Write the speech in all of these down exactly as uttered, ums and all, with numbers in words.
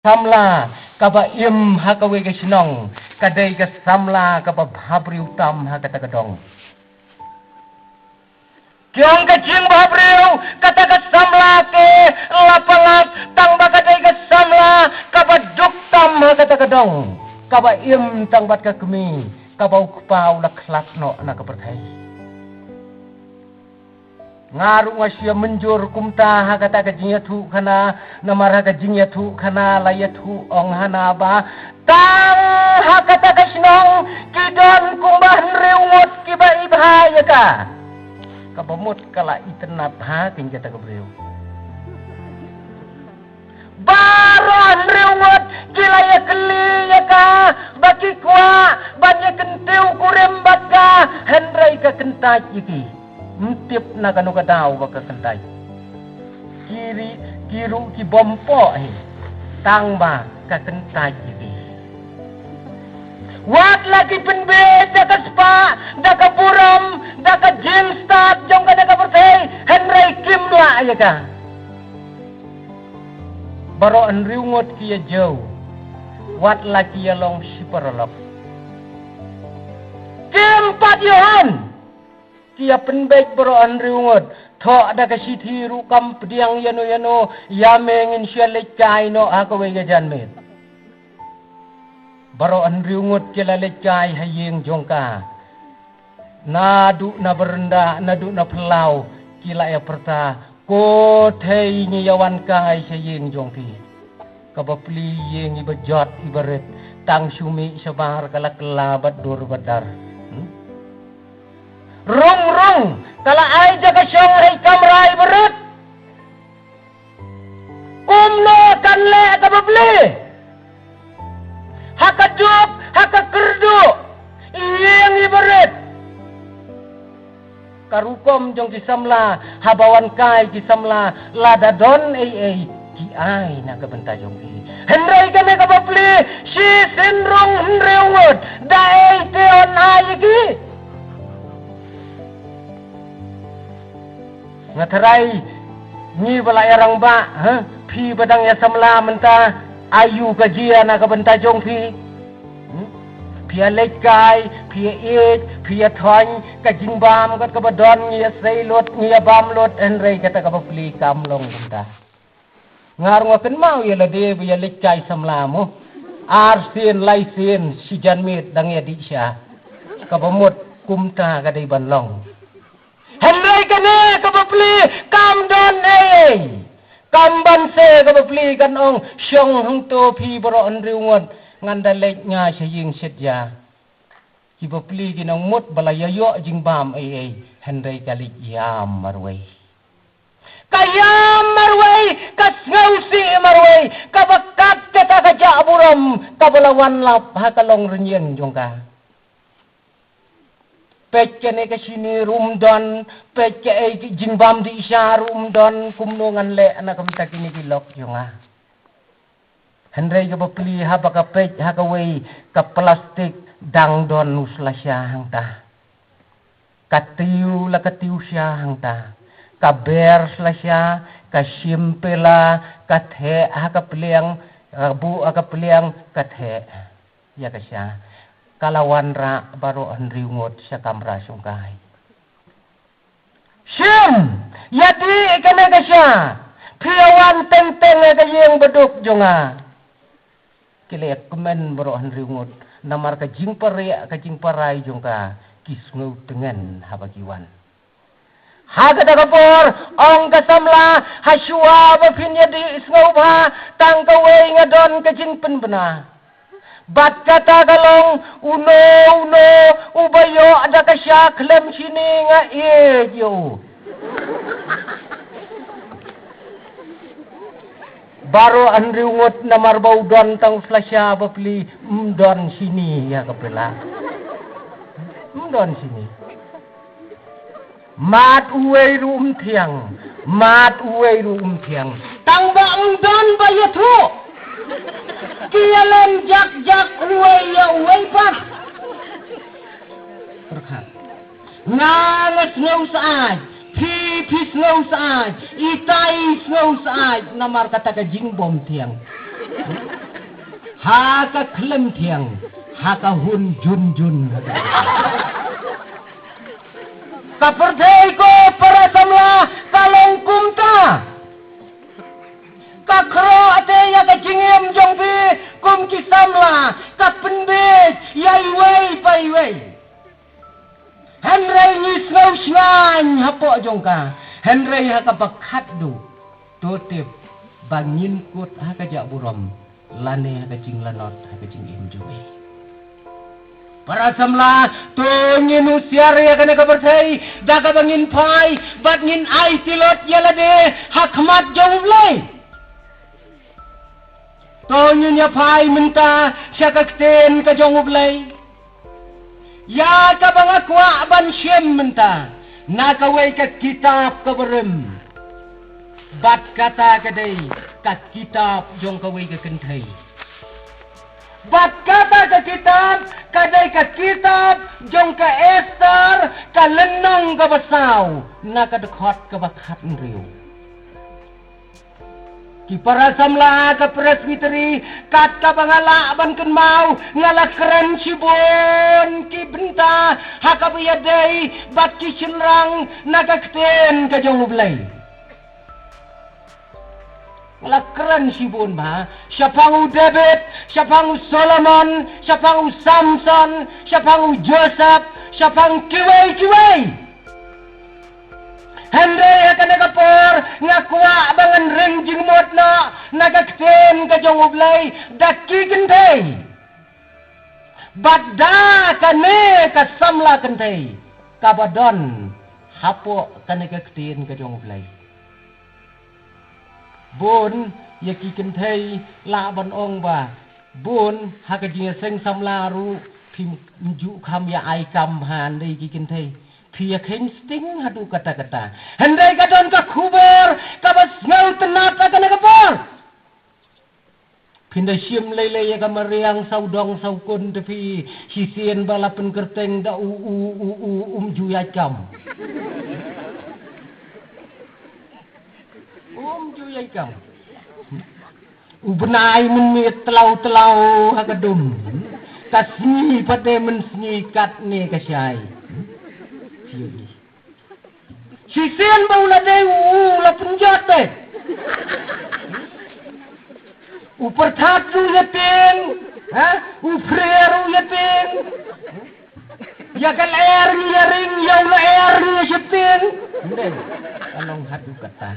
samla kaba im ha kawei ka shnong ka dei ka samla kaba bhabriew tam ha kata ka dong. Ki ong ka jingbhabriew, kata ka samla ka la palat tang ba ka dei ka samla kaba duk tam ha kata ka dong, kaba im tang bad ka kmie, kaba u kpa u la khlad noh na ka pyrthei. Nga ruh nga shu ïa mynjur kumta ha kata ka jingïathuhkhana, namar ha ka jingïathuhkhana la ïathuh ong hana ba tang ha kata ka shnong ki don kumba hynriew ngut kiba i bha ïa ka. Kaba mut ka la itynnad bha kein kata ka briew. Baroh hynriew ngut ki la ïakylli ïa ka ba ki kwah ban ïakyntiew kurim bad ka, hynrei ka kyntait ïa ki. Ym tip na kano ka daw ba ka kyntait. Ki ri, ki ruh ki bym poi hi tang ba ka kyntait ïa ki. Wat la ki pynbeit da ka spah, da ka burom, da ka jingstad jong kane ka pyrthei, hynrei kim lah ïa ka. Baroh hynriew ngut ki ïa jew, wat la ki ïa long shi paralok. Kim pat ïoh un. Ki ïa pynbeit baroh hynriew ngut. Thoh da ka shithi ruh kam pdiang ïano ïano, ïa me ngin shu ïa leit kai noh ha kawei ka janmiet. Baroh hynriew ngut ki la leit kai ha ïing jong ka. Naduh na baranda, naduh na phyllaw, ki la ïa pyrta, ko thei ngi ïa wan kai sha ïing jong phi. Kaba plie ïing iba jot iba rit, tang shu mih shabar ka la kylla bad dur bad dar. Hmm? Rung rung, ka la ai jaka shong ha i kamra iba rit. Kumno kan leh kaba plie? Ha ka duk, ha ka kyrduh, ïing iba rit. Ka rukom jong ki samla, haba wan kai ki samla, lada don ei ei, ki ai na ka bynta jong ki. Hynrei kane kaba plie, shisien rung hynriew ngut, da ei te yn ai ïa ki. Nga tharai ngi ba la ïa rangbah, ha? Phi ba dang ïa samla mynta, aïu ka jia na ka bynta jong phi? Hmm? Phi ïa leit kai, phi ïa ïeit, phi ïa thoiñ, ka jingbam kat kaba don ngi ïa sei lut, ngi ïa bam lut, hynrei kata kaba plie kam long kumta. Nga ruh nga kynmaw ïa lade ba ïa leit kai samla mo. Ar sien, lai sien, shi janmiet dang ïa dih sha. Kaba mut kumta ka dei ban long. Hynrei kane kaba plie kam don ei ei. Kam banse kaba plie kan ong shong hangto phi baroh hynriew ngut ngan da leit nga sha ïing shet ïa. Kiba plie ki nang mut ba la ïa ïoh jingbam ei ei, hynrei ka leit ïam marwei. Ka ïam marwei, ka sngewsih marwei, kaba kat kata ka jah burom, kaba la wan lap ha ka longrynïeng jong ka. Peit kane ka shini ruh ym don, peit kaei ka jingbam dih sha ruh ym don, kumno ngan leh na ka bynta kine ki lok jong nga. Hynrei kaba plie haba ka peit ha kawei ka plastik dang don u slasha hangta. Ka tiew la ka tiew sha hangta. Ka ber slasha, ka shim pela, ka theh ha ka pliang, ka buh ha ka pliang, ka theh ïa ka sha. Ka la wanrah baroh hynriew ngut sha kamra shongkai. Shim, ïa dih kane ka sha, phi ïa wan teng teng ha ka ïing baduk jong nga. Ki la ïa kmen baroh hynriew ngut, namar ka jingpyrshah ka jingpyrshah jong ka, ki sngew tngen haba ki wan. Ha kata ka por, ong ka samla, ha shuwa ba phin ïa dih sngewbha, tang kawei nga don ka jingpynbna. Bad kata ka long, uno, uno, uba ïoh da ka sha khlem shini nga ïeit ïa u. Baroh hynriew ngut namar ba u don tang u slasha ba plie, ym don shini ïa ka pela. Ym don shini. Mat uwei ruh ym thiang, mat uwei ruh ym thiang. Tang ba ym don ba ïathuh. Ki ïa lem jak jak uwei ïa uwei pat. Pyrkhat. Nga nga sngew syaid, phi phi sngew syaid, itai sngew syaid, namar kata ka jingbymthiang. Ha ka khlem thiang, ha ka hun jun jun. Ka pyrthei ko para samla ka long kumta. Ka khroh te ïa ka jingim jong phi kum ki samla, ka pynbeit ïa iwei pa iwei. Hynrei ngi sngew shngaiñ hapoh jong ka, hynrei ha kaba khatduh, to tip ba ngin kut ha ka jah burom, lane ha ka jinglanot ha ka jingim jong ngi. Para samla, to ngin husiar ïa kane ka pyrthei, da kaba ngin phai bad ngin ai tilot ïa lade ha khmat jong U Blei. To ngin ïa phai mynta sha ka ktien ka jong U Blei. Ïa kaba nga kwah ban shim mynta na kawei ka kitab kaba rim. Bad kata ka dei ka kitab jong kawei ka kynthei. Bad kata ka kitab ka dei ka kitab jong ka Esther, ka lynnong kaba saw, na ka dkhot kaba khathynriew. Ki para samla ka Presbytery, kat kaba nga lah ban kynmaw, nga la kren shibun ki bynta ha kaba ïadei bad ki shynrang na ka ktien ka jong U Blei. Nga la kren shibun bha, shaphang u David, shaphang u Solomon, shaphang u Samson, shaphang u Joseph, shaphang kiwei kiwei. Hynrei ha kane ka por nga kwah ba ngan ring jingmut noh na ka ktien ka jong U Blei da ki kynthei. Bad da kane ka samla kynthei kaba don hapoh kane ka ktien ka jong U Blei. Bun ïa ki kynthei lah ban ong ba bun ha ka jingïaseng samla ruh phim ju kham ïa ai kam bha, hynrei ki kynthei phi ïa kheiñ sting haduh katta katta. Hynrei ka don ka khubor kaba sngewtynnat ha kane ka por. Phin da shim lei lei ïa ka mariang sawdong sawkun te phi, shisien ba la pynkyrteng da u, u, u, u, um ju ïaid kam. Um ju ïaid kam. U bnai mynmiet tlaw tlaw ha ka dum. Ka sngi pat de mynsngi katne ka shai. Shisien ba u la dei u, u la pynjot te. U pyrthat ruh ïa tieng, ha? U phrier ruh ïa tieng. Ïa ka lyer ngi ïa ring, ïa u lyer ngi ïa sheptieng. Ym dei, ka long haduh katta.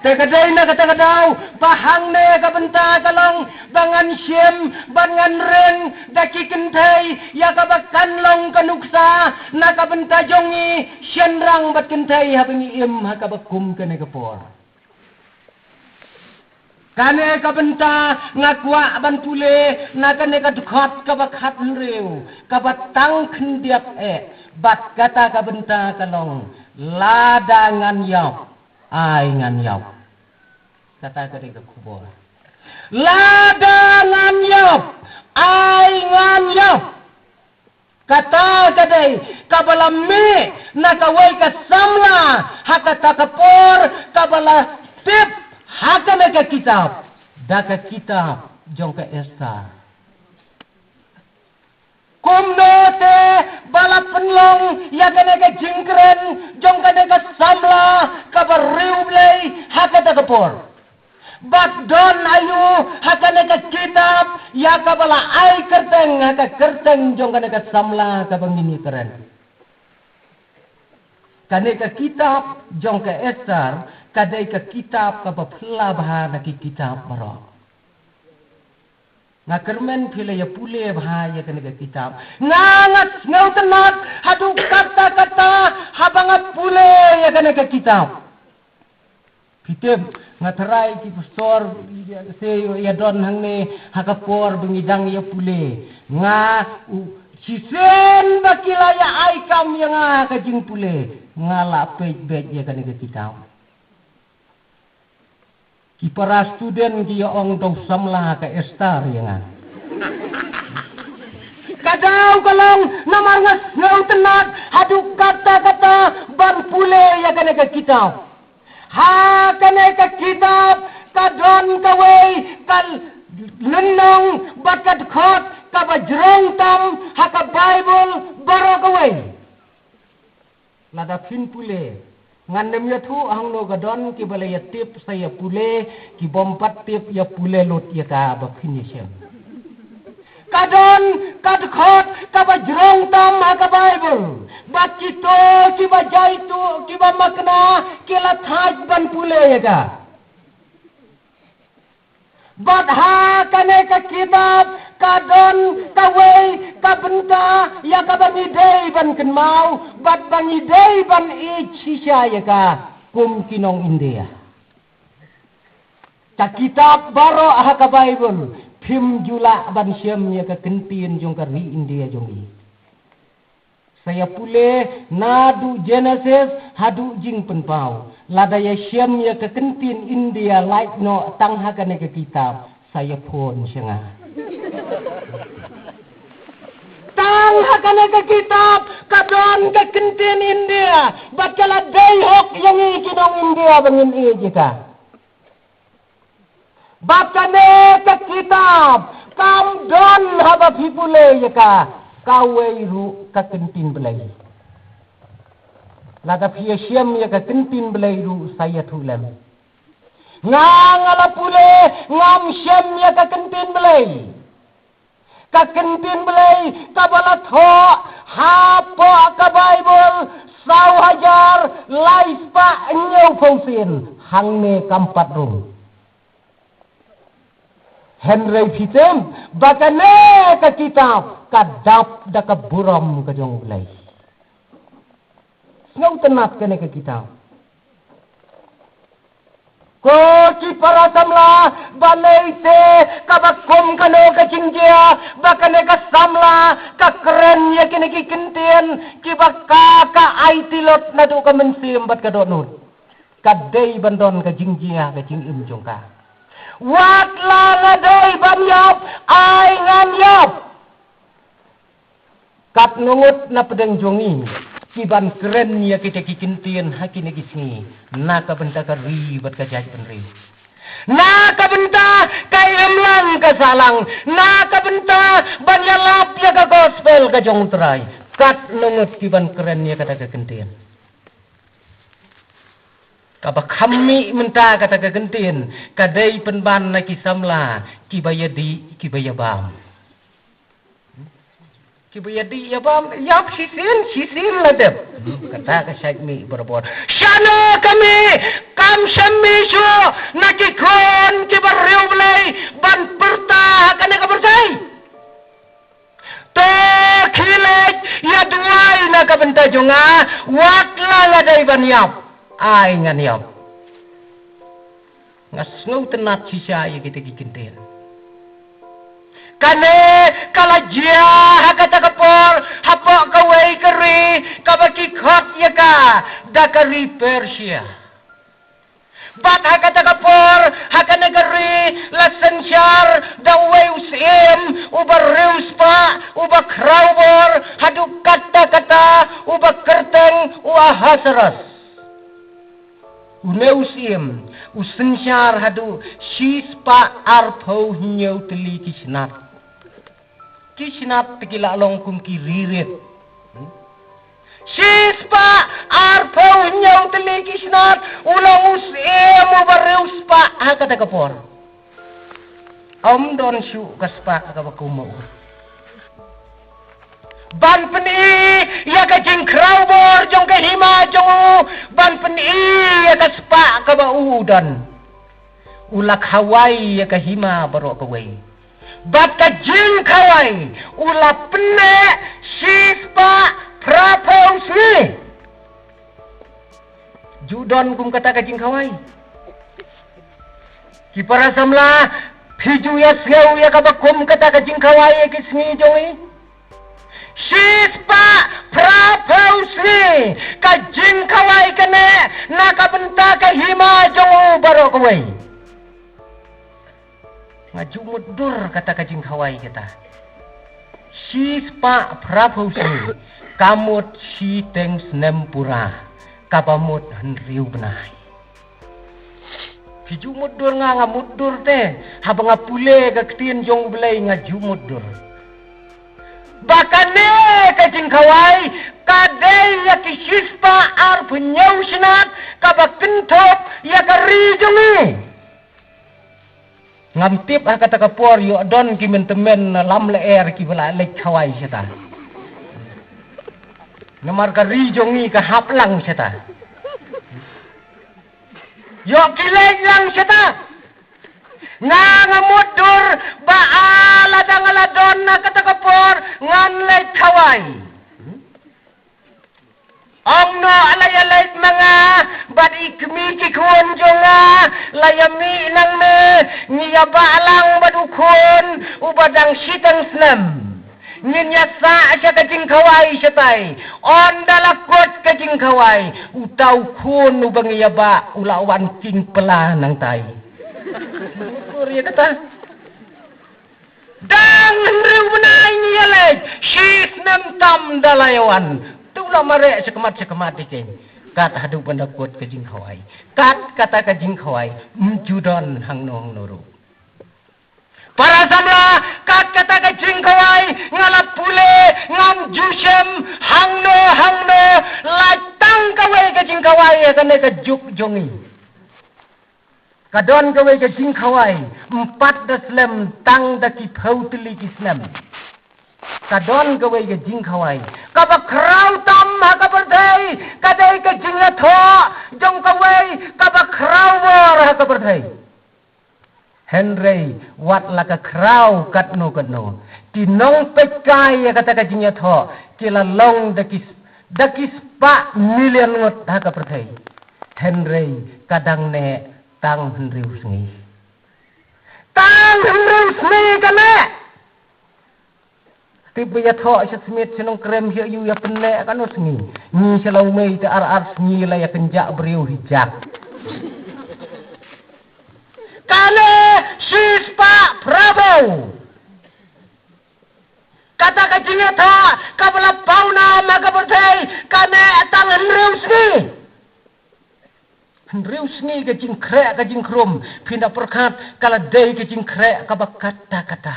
Te ka dei na kata ka daw ba hangne ka bynta ka long ba ngan shim bad ngan ring da ki kynthei ïa kaba kan long ka nuksa na ka bynta jong ngi shynrang bad kynthei haba ngi im ha kaba kum kane ka por. Kane ka bynta nga kwah ban pule na kane ka dkhot kaba khathynriew, kaba tang khyndiat eh, bad kata ka bynta ka long, lada ngan ïap, ai ngan ïap. Kata ka dei ka khubor. Lada ngan ïap, ai ngan ïap. Kata ka dei kaba la mih na kawei ka samla ha kata ka por, kaba la tip ha kane ka kitab, da ka kitab jong ka Esther. Kumno te ba la pynlong ïa kane ka jingkren jong kane ka samla kaba riewblei ha kata ka por? Bad don aïu ha kane ka kitab ïa kaba la ai kyrteng ha ka kyrteng jong kane ka samla kaba ngin ïakren? Kane ka kitab jong ka Esther ka dei ka kitab kaba phylla bha na ki kitab baroh. Nga kyrmen phi la ïa pule bha ïa kane ka kitab. Nga, nga sngewtynnat haduh katta katta haba nga pule ïa kane ka kitab. Phi tip, nga tharai ki pastor se ïa don hangne ha ka por ba ngi dang ïa pule. Nga, u, shisien ba ki la ïa ai kam ïa nga ha ka jingpule, nga la peit beit ïa kane ka kitab. Ki para student ki ïa ong, to samla ka Esther ïa nga. Ka daw ka long namar nga sngewtynnat haduh katta katta ban pule ïa kane ka kitab. Ha kane ka kitab ka don kawei ka lynnong bad ka dkhot kaba jrong tam ha ka Baibl baroh kawei. Lada phin pule, ngan ym ïathuh hangno ka don, kiba la ïa tip sa ïa pule, ki bym pat tip ïa pule lut ïa ka ba phin ïa shem. Ka don ka dkhot kaba jrong tam ha ka Baibl, bad kito kiba jaituh, kiba makna, ki la thait ban pule ïa ka. Bad ha kane ka kitab ka don kawei ka bynta ïa kaba ngi dei ban kynmaw bad ba ngi dei ban ïeit shisha ïa ka kum ki nong India. Ka kitab baroh ha ka Baibl phim ju lah ban shem ïa ka kyntien jong ka ri India jong ngi. Sa ïa pule naduh Genesis haduh Jingpynpaw. Lada ïa shem ïa ka kyntien India lait noh tang ha kane ka kitab, sa ïa phone sha nga. Tang ha kane ka kitab ka don ka kyntien India, bad ka la dei hok ïa ngi ki nong India ba ngin ïeit ïa ka. Bad kane ka kitab kam don haba phi pule ïa ka kawei ruh ka kyntien Blei. Lada phi ïa shem ïa ka kyntien Blei ruh sa ïathuh lem. Nga, nga la pule, ngam shem ïa ka kyntien Blei. Ka kyntien Blei kaba la thoh hapoh ka Baibl saw hajar lai spah hynñiewphew sien, hangne kam pat rung. Hynrei phi tip ba kane ka kitab ka dap da ka burom ka jong U Blei. Sngewtynnat kane ka kitab. Ko ki para samla, balei te kaba kum kano ka jingjia ba kane ka samla ka kren ïa kine ki kyntien kiba ka, ka aiti lut naduh ka mynsiem bad ka dohnud. Ka dei ban don ka jingjia ka jingim jong ka. Wat la nga dei ban ïap, ai ngan ïap. Katno ngut na pdeng jong ngi ki ban kren ïa kita ki kyntien ha kine ki sngi, na ka bynta ka ri bad ka jaitbynriew, na ka bynta ka imlang ka sahlang, na ka bynta ban ïalap ïa ka gospel ka jong U Trai. Katno ngut ki ban kren ïa kata ka kyntien. Kaba kham mih mynta kata ka kyntien ka dei pynban na ki samla kiba ïadih kiba ïabam. Kiba ïadih ïabam, ïap shisien shisien la dep. Hmm, kata ka shait mih barabor. Shano ka mih? Kam shym mih shuh na ki khun kiba riewblei ban pyrta ha kane ka pyrthei. To khie leit ïa duwai na ka bynta jong nga, wat la nga dei ban ïap, ai ngan ïap. Nga sngewtynnat shisha ïa kita ki kyntien. Kane ka la jia ha kata ka por hapoh kawei ka ri kaba ki khot ïa ka da ka ri Persia. Bad ha kata ka por ha kane ka ri la synshar da uwei u syiem uba riewspah, uba khrawbor haduh katta katta, uba kyrteng u Ahasuerus. Une u syiem u synshar haduh shispah arphew hynñiew tylli ki snat. Ki snat te ki la long kum ki ri rit. Shispah arphew hynñiew tylli ki snat, u long u syiem uba riewspah ha kata ka por. Ym don shuh ka spah kaba kum ma u ban pyni ïa ka jingkhrawbor jong ka hima jong u, ban pyni ïa ka spah kaba u don. U la khawai ïa ka hima baroh kawei. Bad ka jingkhawai u la pynneh shispah phraphew sngi. Ju don kum kata ka jingkhawai? Ki para samla, phi ju ïasngew ïa kaba kum kata ka jingkhawai ïa ki sngi jong ngi? Shispah phraphew sngi ka jingkhawai kane na ka bynta ka hima jong u baroh kawei. Nga ju mutdur kata ka jingkhawai kata. Shispah phraphew sngi, ka mut shiteng snem pura, kaba mut hynriew bnai. Ki ju mutdur nga, nga mutdur te. Haba nga pule ka ktien jong U Blei nga ju mutdur. Ba kane ka jingkhawai ka dei ïa ki shispah arphew hynñiew shnat kaba kynthup ïa ka ri jong ngi. Ngam tip ha kata ka por ïoh don ki myntemen na lam lyer kiba la leit khawai shata. Namar ka ri jong ngi ka hap lang shata. Ïoh ki leit lang shata. Nga nga mutdur ba a la dang la don na kata ka por ngan leit khawai. Ong noh la ïa leit ma nga bad i kmie ki khun jong nga, la ïa mih nangne, ngi ïa bah lang bad u khun uba dang shiteng snem. Ngin ïa sah sha ka jingkhawai shatai. Ynda la kut ka jingkhawai, uta u khun uba ngi ïa bah u la wan king pla nangtai. Kur ïa kata. Dang hynriew bnai ngi ïa leit, shi snem tam da la ïa wan. Te u la mareh shakhmat shakhmat ïa kane. Kat haduh ban da kut ka jingkhawai. Kat kata ka jingkhawai, ym ju don hangno hangno ruh. Para samla, kat kata ka jingkhawai, nga la pule, ngam ju shem hangno hangno, la tang kawei ka jingkhawai ïa kane ka juk jong ngi. Ka don kawei ka jingkhawai, ym pat da slem tang da ki phew tylli ki snem. Ka don kawei ka jingkhawai kaba khraw tam ha ka pyrthei, ka dei ka jingïathoh jong kawei kaba khraw bor ha ka pyrthei. Hynrei wat la ka khraw katno katno, ki nongpeitkai ïa kata ka jingïathoh ki la long da ki, da ki spah million ngut ha ka pyrthei. Hynrei ka dang neh tang hynriew sngi. Tang hynriew sngi ka neh. Tip ba ïathoh sha Smit sha Nongkrem sha ïu ïa pynneh katno sngi. Ngi sha Lawmei te ar ar sngi la ïa kynjah briew hi jak. Kane shispah phraphew. Kata ka jingïathoh kaba la paw nam ha ka pyrthei ka neh tang hynriew sngi. Hynriew sngi ka jingkhreh ka jingkhrum, phin da pyrkhat ka la dei ka jingkhreh kaba katta katta.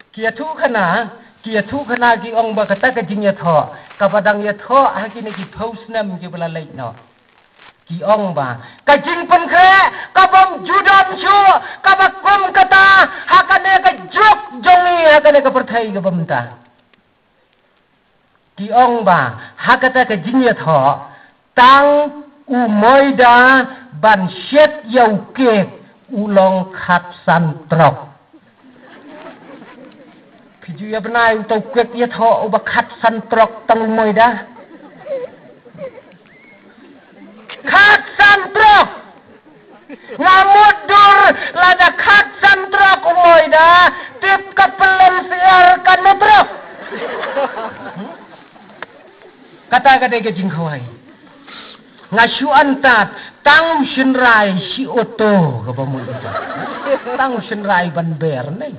Ki ïathuhkhana, ki ïathuhkhana ki ong ba kata ka jingïathoh kaba dang ïathoh ha kine ki phew snem kiba la leit noh. Ki ong ba ka jingpynkhreh kabym ju don shuh kaba kum kata ha kane ka juk jong ngi, ha kane ka pyrthei kaba mynta. Ki ong ba ha kata ka jingïathoh tang u moida ban shet ïa u kek u long khatsan trok. Phi ju ïa bnai uta u kek ïathoh uba khatsan trok tang u moida. Khatsan trok. Nga mutdur lada khatsan trok u moida, tip ka pyllein syiar katno trok. Kata ka dei ka jingkhawai. Nga shu antad tang u shynrai shi oto kaba mut uta. Tang u shynrai ban ber ne.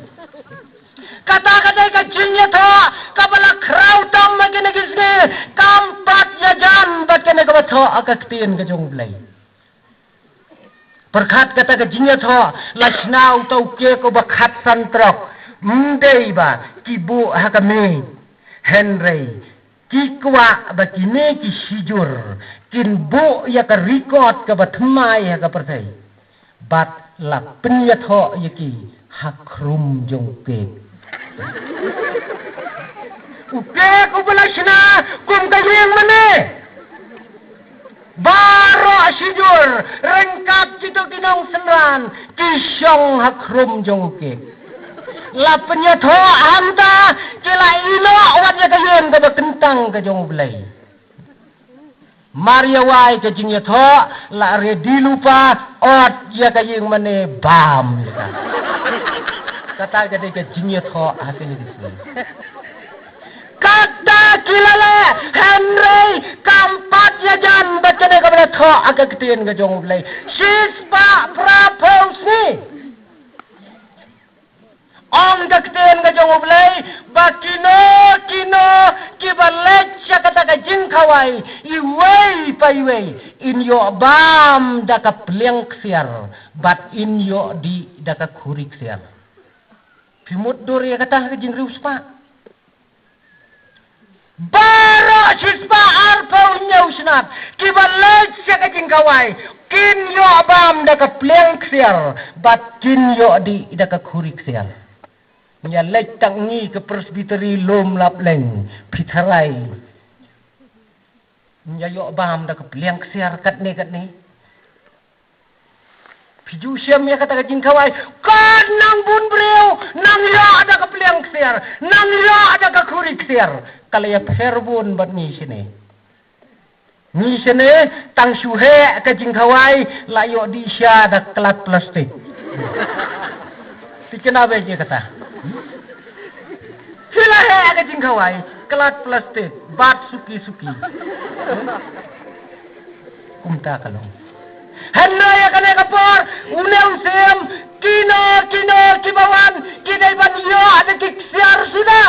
Kata ka dei ka jingïathoh kaba la khraw tam ha kine ki sngi, kam pat ïajan bad kane kaba thoh ha ka ktien ka jong U Blei. Pyrkhat kata ka jingïathoh, la shna uta u kek uba khatsan trok, ym dei ba ki buh ha ka miej. Hynrei ki kwah ba kine ki shijur kin buh ïa ka record kaba thymmai ha ka pyrthei. Bad la pynïathoh ïa ki ha khrum jong u kek. U kek uba la shna kum ka ïing mane. Baroh shijur ryngkat kito ki nongsynran ki shong ha khrum jong u kek. La pynïathoh hangta ki la ïehnoh wat ïa ka ïing kaba kyntang ka jong U Blei. Mar ïa wai ka jingïathoh la ready lypa, ot ïa ka ïing mane bam ïa ka. Kata ka dei ka jingïathoh ha kine ki sngi. Kata ki la leh, hynrei kam pat ïajan bad kane kaba la thoh ha ka ktien ka jong U Blei. Shispah phraphew sngi. Ong ka ktien ka jong U Blei, ba kino kino kiba leit sha kata ka jingkhawai, iwei pa iwei, in ïoh bam da ka pliang ksiar, bad in ïoh dih da ka khuri ksiar. Phi mutdur ïa kata ka jingriewspah. Baroh shispah arphew hynñiew shnat kiba leit sha ka jingkhawai, kin ïoh bam da ka pliang ksiar, bad kin ïoh dih da ka khuri ksiar. Ngi ïa leit tang ngi ka Presbytery Lum Lapleng, phi tharai ngi ïa ïoh bam da ka pliang ksiar katne katne. Phi ju shem ïa kata ka jingkhawai, kan nang bun briew, nang ïoh da ka pliang ksiar, nang ïoh da ka khuri ksiar. Ka la ïapher bun bad ngi shane. Ngi shane, tang shu heh ka jingkhawai, la ïoh dih sha da klad plastik. Phi kynmaw beit ïa kata. Phi la heh ka jingkhawai, klad plastik, bad suki-suki. Kumta ka long. Hynrei ïa kane ka por, une u Syiem, kino kino kiba wan, ki dei ban ïoh da ki ksiar suda.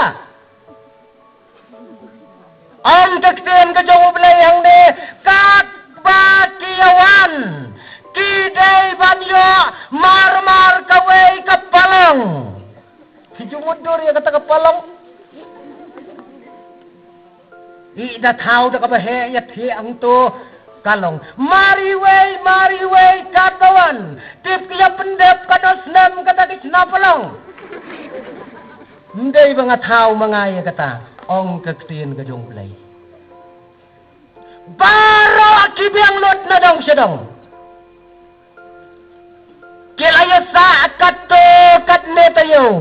Ong ka ktien ka jong U Blei hangne, katba ki ïa wan, ki dei ban ïoh marmar kawei ka palong. Phi ju mutdur ïa kata ka palong. Ïa da thaw da kaba heh ïa thiah hangto ka long. Mar iwei, mar iwei katba wan. Tip ki ïa pyndep katno snem kata ki shna palong. Ym dei ba nga thaw ma nga ïa kata, ong ka ktien ka jong U Blei. Baroh ki biang lut na dong sha dong. Ki la ïa sah katto katne taïew.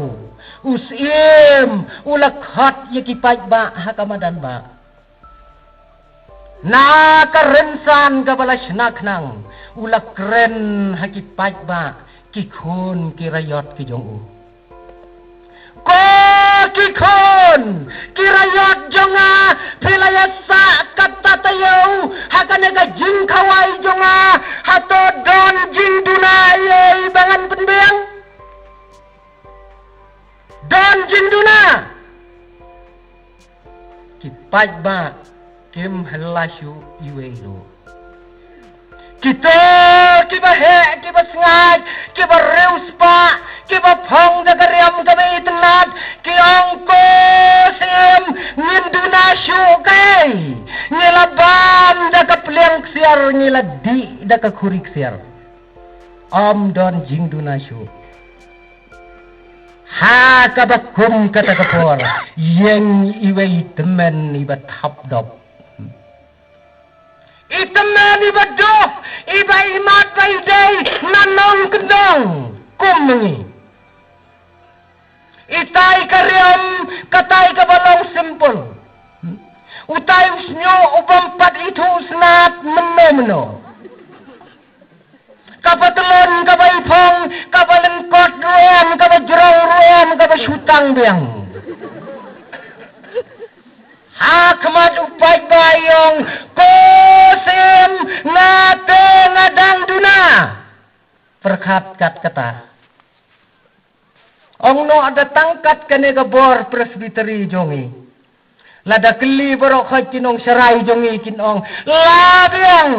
U Syiem u la khot ïa ki paidbah ha ka madan bah. Na ka rynsan kaba la shna khnang, u la kren ha ki paidbah, ki khun ki raiot ki jong u. Ko ki khun ki raiot jong nga, phi la ïa sah katta taïew ha kane ka jingkhawai jong nga, hato don jingduna ei ei ba ngan pynbiang? Don jingduna. Ki paidbah kim hela shuh iwei ruh. Kito kiba heh, kiba sngaid, kiba riewspah, kiba phong da ka riam kaba itynnad, ki ong, ko Syiem, ngin duna shuh kaei? Ngi la bam da ka pliang ksiar, ngi la dih da ka khuri ksiar. Ym don jingduna shuh. Ha kaba kum kata ka por, ïeng iwei i tymmen iba thap dop. I tymmen iba duh, iba imat ba idei na nongkyndong kum ma ngi. Itai ka riam, katai kaba long simple. Utai u shñiuh u bym pat ithuh snat mynno mynno. Kaba tlun, kaba iphong, kaba lyngkot ruh em, kaba jrong ruh em, kaba shutang biang. Ha khmat u paidbah i ong, ko Syiem, nga te nga dang duna. Pyrkhat kat kata. Ong noh da tang kat kane ka bor Presbytery jong i. Lada kylli baroh khoit kin ong sharai jong i kin ong, la biang.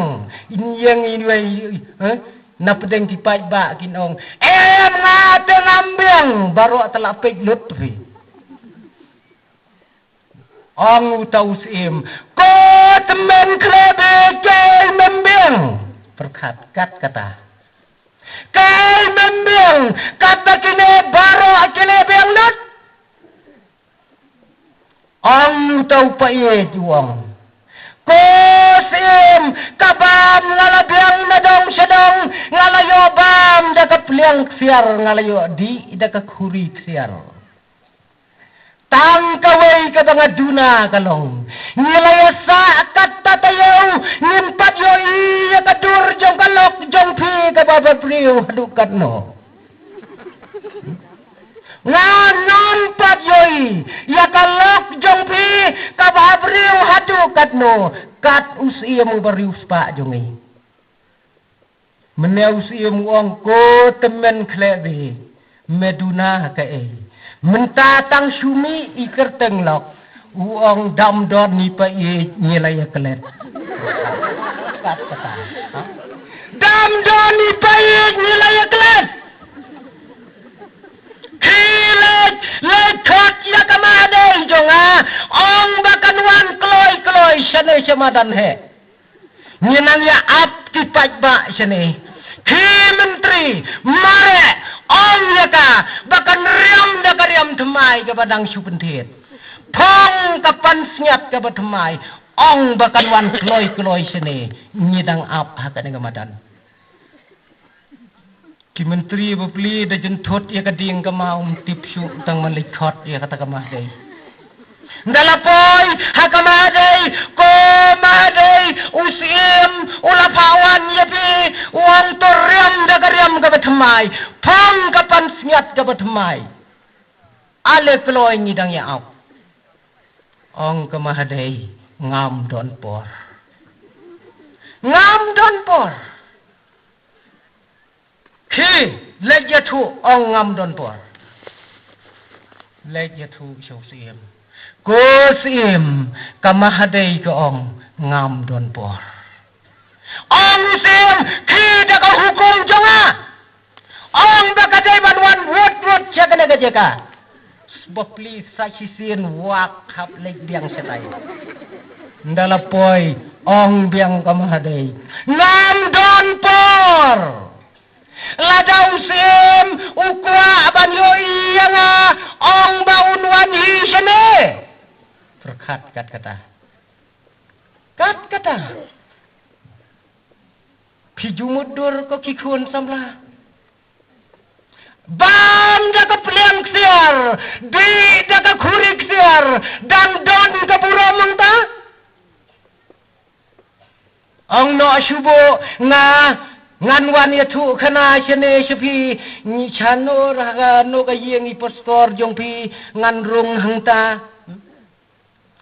In ïeng in wei, eh? Na pdeng ki paidbah kin ong, em nga te ngam biang. Baroh te la peit lut phi. Ong uta u Syiem, ko tymmen khleh bha, kaei mem biang? Pyrkhat kat kata. Kaei mem biang, kata kine baroh ki la biang lut. Ong uta u paid u ong, ko Syiem, ka bam nga la biang na dong sha dong, nga la ïoh bam da ka pliang ksiar, nga la ïoh dih da ka khuri ksiar. Tang kawei kaba nga duna ka long, ngi la ïa sah katta taïew, ngim pat ïohi ïa ka dur jong ka lok jong phi kaba ha briew haduh katno. Nga ngam pat ïohi ïa ka lok jong phi kaba ha briew haduh katno, kat u Syiem uba riewspah jong ngi. Mynne u Syiem u ong, ko tymmen khleh bha, me duna ha kaei? Mynta tang shu mih i kyrteng lok, u ong dam don i pa i ngi la ïa klet. Kat kata. Ha? Dam don i pa i ngi la ïa klet. Ki leit, leit khot ïa ka Mahadei jong nga, ong ba kan wan kloi kloi shane sha madan he. Ngi nang ïa ap ki paidbah shane. Ki myntri mareh, ong ïa ka ba kan riam da ka riam thymmai kaba dang shu pynthied. Phong ka pansngiat kaba thymmai, ong ba kan wan kloi kloi shane. Ngi dang ap ha kane ka madan. Ki myntri bapli da jynthut ïa ka ding ka ma, um tip shuh tang man leit khot ïa kata ka Mahadei. Nda la poi ha ka Mahadei, ko Mahadei, u Syiem u la phah wan ïa phi, u ong to riam da ka riam kaba thymmai, phong ka pansngiat kaba thymmai. Ale kloi, ngi dang ïa ap. Ong ka Mahadei, ngam don por. Ngam don por. Ki leit ïathuh, ong ngam don por. Leit ïathuh sha u Syiem. Ko Syiem, ka Mahadei ka ong ngam don por. Ong u Syiem, khie da ka hukum jong nga. Ong ba ka dei ban wan wut wut sha kane ka jaka. Bapli sa shisien wak hap leit biang shatai. Nda la poi, ong biang ka Mahadei, ngam don por. Lada u Syiem u kwah ban ïohi ïa nga, ong ba un wan hi shane. Pyrkhat kat kata. Kat kata. Phi ju mutdur ko ki khun samla. Bam da ka pliang ksiar, dih da ka khuri ksiar, dang don ka burom mynta. Ong noh shu buh, nga ngan wan ïathuh khana shane sha phi, ngi sha noh ra ka noh ka ïing i pastor jong phi, ngan rung hangta.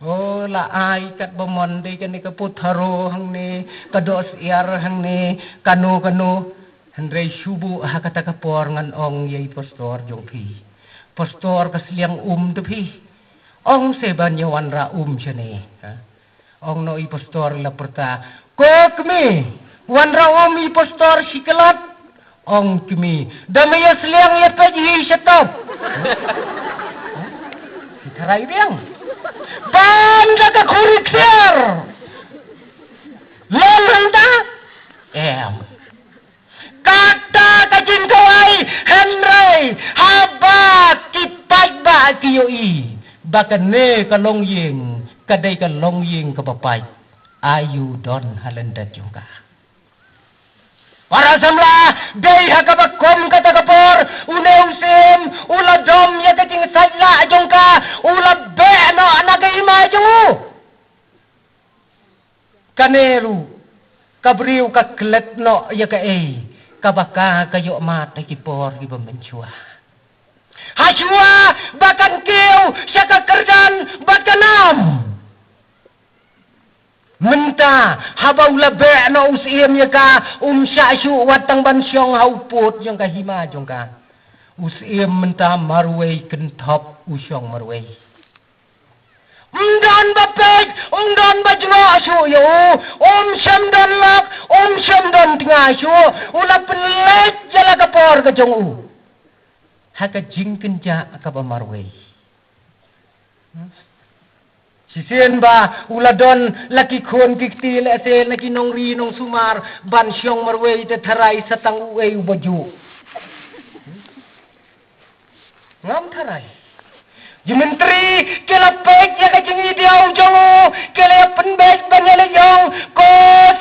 O la ai katba mon dei kane ka putharo hangne, ka doh syiar hangne, kano kano. Hynrei shu buh ha kata ka por ngan ong ïa i pastor jong phi. Pastor ka sliang um te phi. Ong se ban ïa wanrah um shane. Ha? Ong noh i pastor la pyrta. Ko kmie, wanrah um i pastor shi kyllat. Ong kmie, da me ïa sliang ïa peit hi shatop. Ki tharai biang. Bam da ka khuri ksiar. Lem hangta. Em. Kata ka jingkhawai, hynrei haba ki paidbah ki ïohi ba kane ka longïing ka dei ka longïing kaba pait, aïu don ha lyndet jong ka. Para samla, dei ha kaba kum kata ka por, une u Syiem u la dom ïa ka jingsait lah jong ka, u la beh noh na ka hima jong u. Kane ruh ka briew ka klet noh ïa kaei kaba ka ka ïoh mad ha ki por kiba mynshuwa. Hashuwa ba kan kiew sha ka kyrdan bad ka nam. Mynta haba u la beh noh u Syiem ïa ka, um shah shuh wat tang ban shong ha u pud jong ka hima jong ka. U Syiem mynta marwei, kynthop u shong marwei. Ym don ba peit, ym don ba jngoh shuh ïa u, um shym don lok, um shym don tnga shuh, u la pynleit ïa la ka por ka jong u ha ka jingkynjah kaba marwei. Shisien ba u la don la ki khun ki kti lehse na ki nongri nongsumar ban shong marwei, te tharai sa tang uei uba juh. Ngam tharai. Ki myntri ki la peit ïa ka jingïadiaw jong u, ki la pynbeit ban ïaleit ong, ko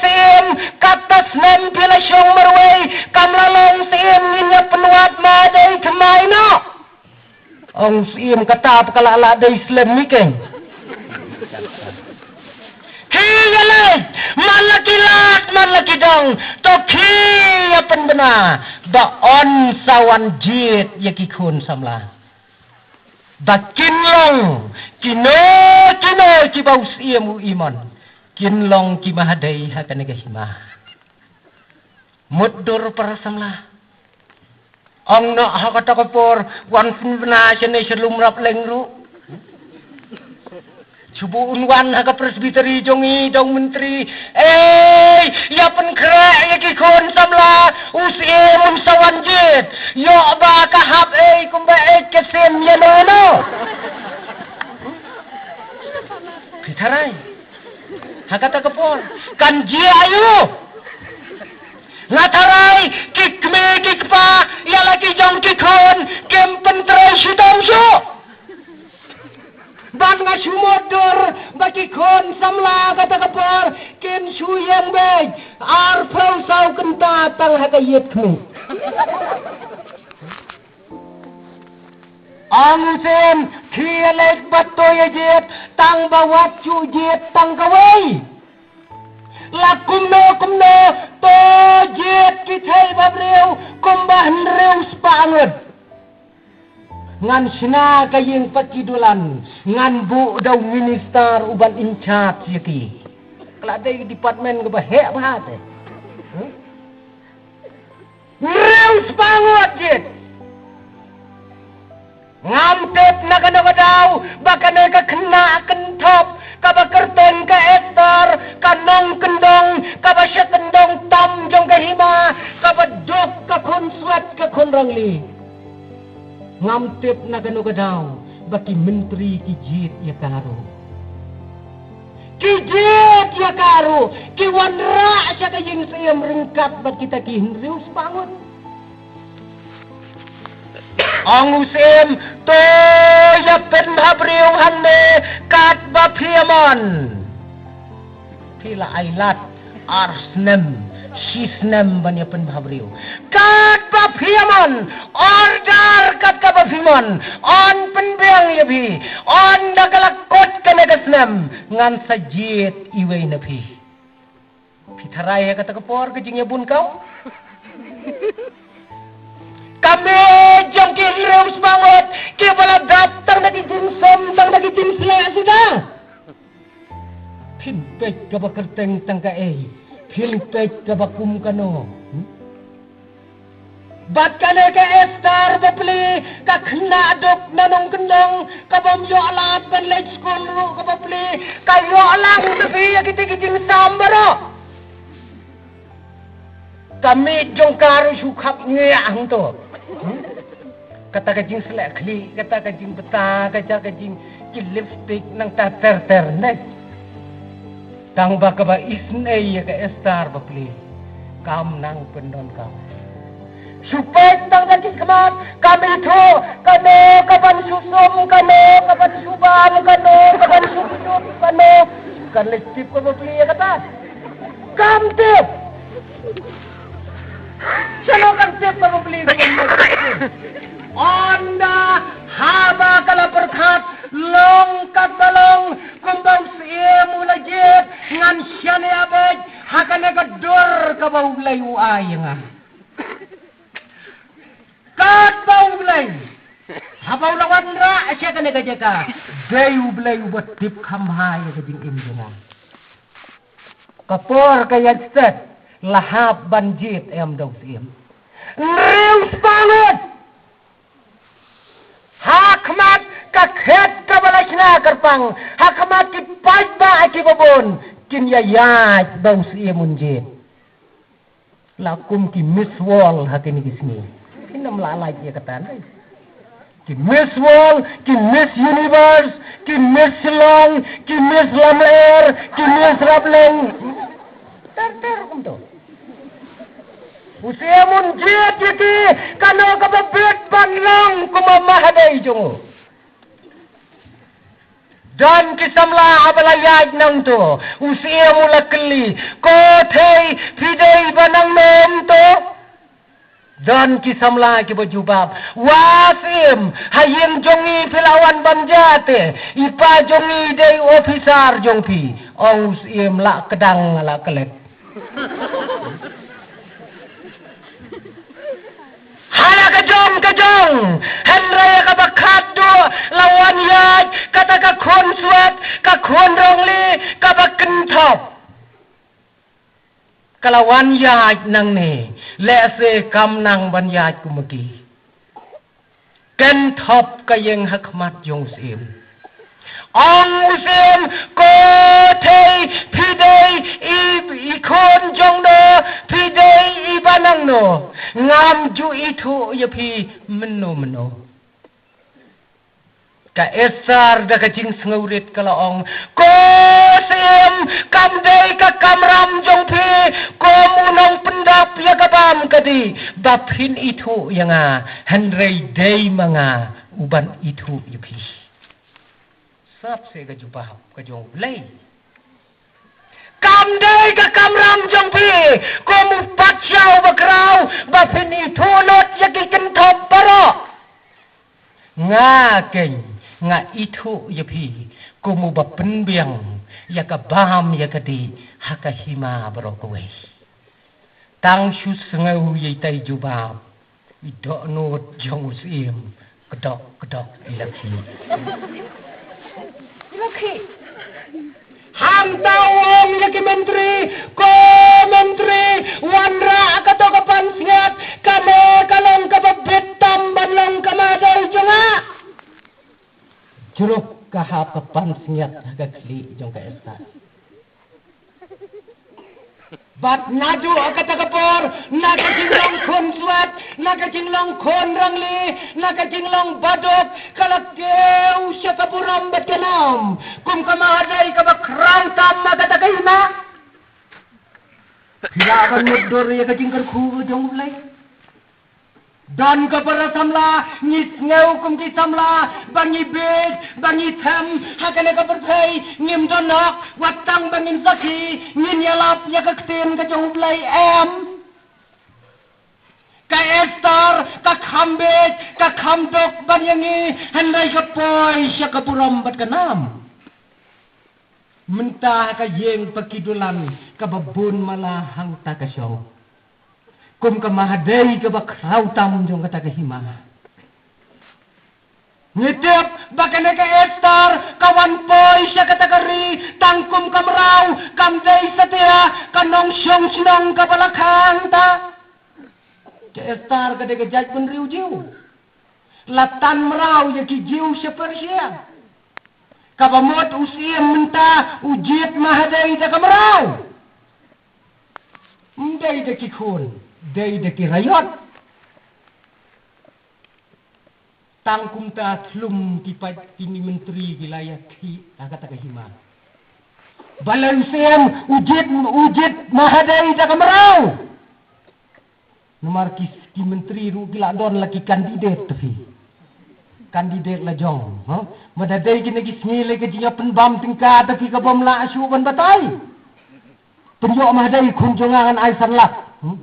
Syiem, kata snem phi la shong marwei, kam la long Syiem, ngin ïa pynwad ma dei thymmai noh. Ong Syiem, kata pat ka la lah dei slem ni keng. Khie ïa leit, man la ki lad, man la ki dong, to khie ïa pynbna, ba yn sa wan jied ïa ki khun samla. Ba kin long kino kino kiba u Syiem u imon, kin long ki mahadei ha kane ka hima. Mutdur para samla. Ong noh ha kata ka por, wan pynbna shane sha lum Rapleng ruh. Shu buh un wan ha ka presbytery jong i, dong myntri. Ei, ïa pynkhreh ïa ki khun samla, u syiem un sa wan jied. Ïoh ba ka hap ei kumba ei ka sim ïa no no. Phi tharai. Ha kata ka por kan jia aïu? Nga tharai ki kmie ki kpa ïa la ki jong ki khun kim pyntrei shitom shuh. Ban nga shu mutdur ba ki khun samla kata ka por kin shu ïeng beit arphew saw kynta tang ha ka ïit khmih. Ong u syiem, khie leit bad to ïa jied, tang ba wat shu jied tang kawei. La kumno kumno, to jied ki thei ba briew kumba hynriew spah ngut. Ngan shna ka ïing pat ki dulan, ngan buh da u minister u ban in charge ïa ki. Ka la dei department kaba heh bha te. Hynriew spah ngut jied. Ngam tip na kano ka daw ba kane ka khynnah kynthoh kaba kyrteng ka Esther, ka nongkyndong kaba sha kyndong tam jong ka hima, kaba duk ka khun swet ka khun rangli. Ngam tip na kano ka daw ba ki myntri ki jied ïa ka ruh. Ki jied ïa ka ruh, ki wanrah sha ka ïing syiem ryngkat bad kita ki hynriew spah ngut. Ong u syiem, to ïa pynbhabriew hangne katba phi mon. Phi la ai lad ar snem, shi snem ban ïa pynbhabriew. Katba phi mon, order kat kaba phi mon, yn pynbiang ïa phi, ynda ka la kut kane ka snem, ngan sa jied iwei na phi. Phi tharai ha kata ka por ka jingïabun kaw. Ka miej jong ki hynriew spah ngut, kiba la dap tang da ki jingsum, tang da ki jingsleh suda. Phin peit kaba kyrteng tang kaei, phin peit kaba kum kano. Hmm? Bad kane ka Esther bapli, ka khynnah duk na nongkyndong, kabym ïoh lad ban leit skul ruh ka bapli, ka ïoh lang da phi ïa kita ki jingsam baroh. Ka miej jong ka ruh shu khap ngiah hangto. Hmm? Kata ka jingsleh khlieh, kata ka jingbta, kata ka jing ki lipstick nangta ter ter ne. Tang ba kaba isynei ïa ka Esther bapli kam nang pyndonkam. Shu peit tang da ki khmat, kam ithuh kano kaban shu sum, kano kaban shu bam, kano kaban shu kyndup, kano. Kan leit tip ka bapli ïa kata. Kam tip. Shano kan tip ka bapli ka bapli. Ynda haba ka la pyrkhat long katba long, kumba u syiem u la jied, ngan shaniah beit ha kane ka dur kaba U Blei u ai ïa nga. Katba U Blei, haba u la wanrah sha kane ka jaka, dei U Blei uba tip kham bha ïa ka jingim jong nga. Ka por ka ïaid stet, la hap ban jied em da u syiem. Hynriew spah ngut. Ha khmat ka khet kaba la shna kyrpang, ha khmat ki paidbah kiba bun, kin ïa ïaid ba u syiem un jied. La kum ki Miss World ha kine ki sngi. Phin ym lah lait ïa kata ne. Ki Miss World, ki Miss Universe, ki Miss Shillong, ki Miss Lamler, ki Miss Rapleng. Ter ter kumto. U syiem un jied ïa ki, kano kaba bit ban long kum u mahadei jong u. Don ki samla haba la ïaid nangto, u syiem u la kylli, ko thei, phi dei ba nangno to? Don ki samla kiba jubab, wa syiem, ha ïing jong ngi phi la wan ban jia te, i pa jong ngi dei officer jong phi. Ong u syiem, la kdang la klet. Ha la ka jong ka jong, hynrei kaba khatduh la wan ïaid kata ka khun swet, ka khun rongli, kaba kynthoh. Ka la wan ïaid nangne, lehse kam nang ban ïaid kum ma ki. Kynthoh ka ïing ha khmat jong u syiem. Ong u syiem, ko thei, phi dei i, i khun jong no, phi dei i ba nang no. Ngam ju ithuh ïa phi mynno mynno. Ka Esther da ka jingsngewrit ka la ong, ko syiem, kam dei ka kamram jong phi kum u nongpyndap ïa ka bam ka dih ba phin ithuh ïa nga, hynrei dei ma nga u ban ithuh ïa phi. Sap se ka jubab ka jong U Blei. Kam dei ka kamram jong phi kum u patsha u bakhraw ba phin ithuh lut ïa ki kynthoh baroh. Nga keiñ nga ithuh ïa phi kum u ba pynbiang ïa ka bam ïa ka dih ha ka hima baroh kawei. Tang shu sngew ïa itai jubab, i dohnud jong u syiem kdok kdok i la khih. Hangta u ong ïa ki myntri, ko myntri, wanrah kato ka pansngiat, kane ka long kaba bit tam ban long ka madei jong nga. Jruk ka hap ka pansngiat ha ka khlieh jong ka Esther. Bad naduh kata ka por, na ka jinglong khun swat, na ka jinglong khun rangli, na ka jinglong baduk, ka la kiew sha ka burom bad ka nam kum ka mahadei kaba khraw tam ha kata ka hima. Phi lah ban mutdur ïa ka jingkyrkhu jong U Blei. Don ka para samla, ngi sngew kum ki samla ba ngi bieit, ba ngi them ha kane ka pyrthei, ngim don hok, wat tang ba ngin sakhi, ngin ïalap ïa ka ktien ka jong U Blei, em. Ka Esther ka kham bieit, ka kham duk ban ïa ngi, hynrei ka poi sha ka burom bad ka nam. Mynta ha ka ïing ba ki dulan kaba bun mala hangta ka shong. Kum ka mahadei kaba khraw tam jong kata ka hima. Ngi tip ba kane ka Esther ka wan poi sha kata ka ri tang kum ka mraw, kam dei satia ka nongshong shnong kaba la kha hangta. Ka Esther ka dei ka jaitbynriew Jiw. La tan mraw ïa ki Jiw sha Persia. Kaba mut u syiem mynta u jied mahadei da ka mraw. Ym dei da ki khun, dei da ki raiot. Tang kumta thlum ki paid ki myntri ki la ïa khih ha kata ka hima. Balei u syiem u jied, u jied mahadei da ka mraw? Namar ki, ki myntri ruh ki la don la ki candidate te phi. Candidate la jong, ha? Mada dei kine ki sngi lei ka jingïapynbam tyngka te phi ka bym lah shuh ban batai. Pynïoh mahadei khun jong nga ngan ai san lak. Hmm?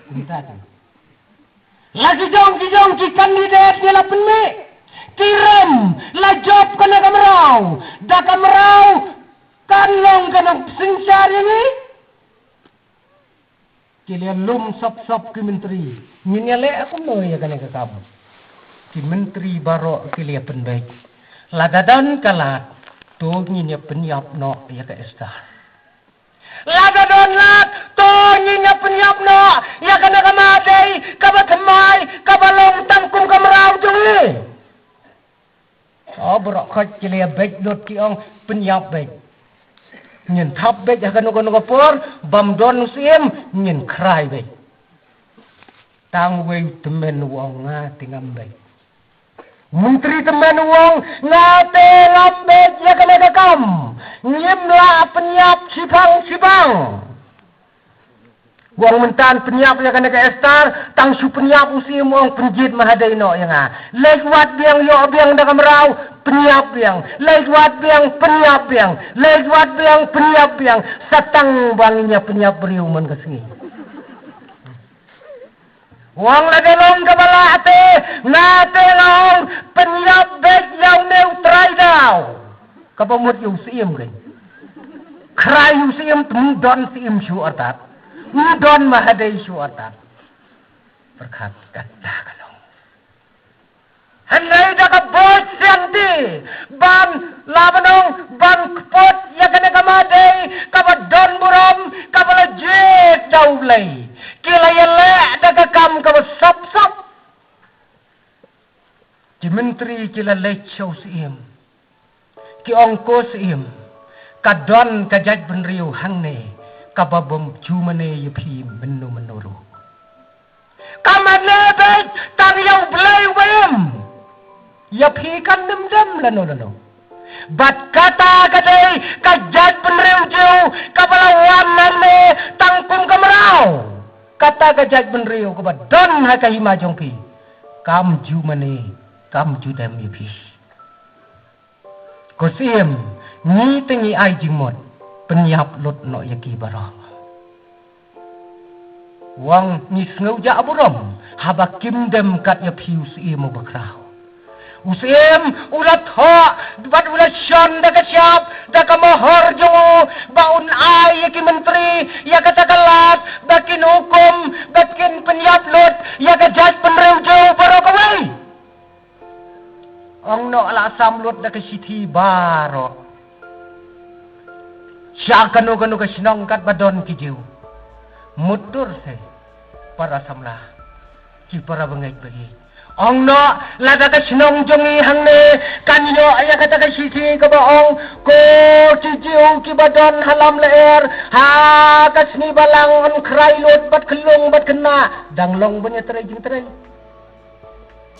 Kumta te. La ki jong ki jong ki candidate ngi la pynmih. Ki rem, la jop kane ka mraw. Da ka mraw kan long ka nongpynsynshar ïa ngi. Ki la lum sop sop ki myntri. Ngin ïaleh kumno ïa kane ka kam? Ki myntri baroh ki la pynbeit. Lada don ka lad, to ngin ïa pynïap noh ïa ka Esther. Lada don lad, to ngin ïa pynïap noh ïa kane ka madei kaba thymmai, kaba long tang kum ka mraw jong ngi. O baroh khoit ki la beit lut ki ong pynïap beit. Ngin thap beit ha kano kano ka por, bym don u syiem, ngin khrai beit. Tang uwei u tymmen u ong nga te ngam beit. Myntri tymmen u ong nga te ngam beit ïa kane ka kam. Ngim lah pynïap shibang shibang. U ong mynta pynïap ïa kane ka Esther, tang shu pynïap u syiem u ong pynjied mahadei noh ïa nga. Leit wad biang ïoh biang da ka mraw, pynïap biang. Leit wad biang, pynïap biang. Leit wad biang, pynïap biang. Sa tang ba ngin ïa pynïap briew man ka sngi. U ong lada long kaba lah te, nga te nga ong pynïap beit ïa une u trai daw. Kaba mut ïa u syiem kein. Khrai ïa u syiem te ym don syiem shuh artat. Ym don mahadei shuh artat. Pyrkhat kata ka long. Hynrei da ka bor shanti ban la ban ong ban kput ïa kane ka madei kaba don burom kaba la jied da U Blei. Ki la ïaleh da ka kam kaba sop sop. Ki myntri ki la leit sha u syiem. Ki ong, ko syiem, ka don ka jaitbynriew hangne kaba bym ju mane ïa phi mynno mynno ruh. Ka mane beit tang ïa U Blei uba im. Ïa phi kan ym dem lano lano. Bad kata ka dei ka jaitbynriew Jiw kaba la wan hangne tang kum ka mraw. Kata ka jaitbynriew kaba don ha ka hima jong phi kam ju mane, kam ju dem ïa phi. Ko syiem, ngi te ngi ai jingmut, pynïap lut noh ïa ki baroh. U ong, ngi sngewjah burom haba kim dem kat ïa phi, u syiem uba khraw. U syiem u la thoh bad u la shon da ka shap, da ka mohor jong u, ba un ai ïa ki myntri ïa kata ka lad ba kin hukum, ba kin pynïap lut ïa ka jaitbynriew Jiw baroh kawei. Ong noh, la sam lut da ka shithi baroh. Sha kano kano ka shnong katba don ki Jiw, mutdur se para samla, ki para bangeit baieit. Ong noh, lada ka shnong jong ngi hangne kan ïoh ïa kata ka shithi kaba ong, ko ki Jiw kiba don ha Lamlyer, ha ka sngi Balang yn khrai lut bad khyllung bad khynnah, dang long ban ïatrei jingtrei.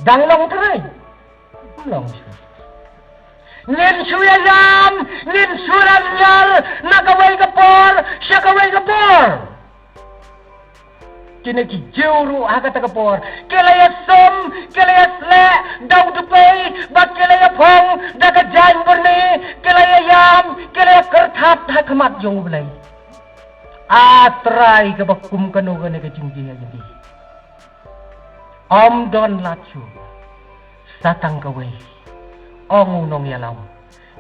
Dang long trei. Long shu. Ngin shu ïa ïam, ngin shu ran ïar na kawei ka por sha kawei ka por. Kine ki Jiw ruh ha kata ka por ki la ïa sum, ki la ïa sleh da u dpei, bad ki la ïa phong da ka jaiñ byrni, ki la ïa ïam, ki la ïa kyrthat ha khmat jong U Blei. A Trai, kaba kum kano kane ka jingjia ïa ngi. Ym don lad shuh, sa tang kawei, ong u nongïalam.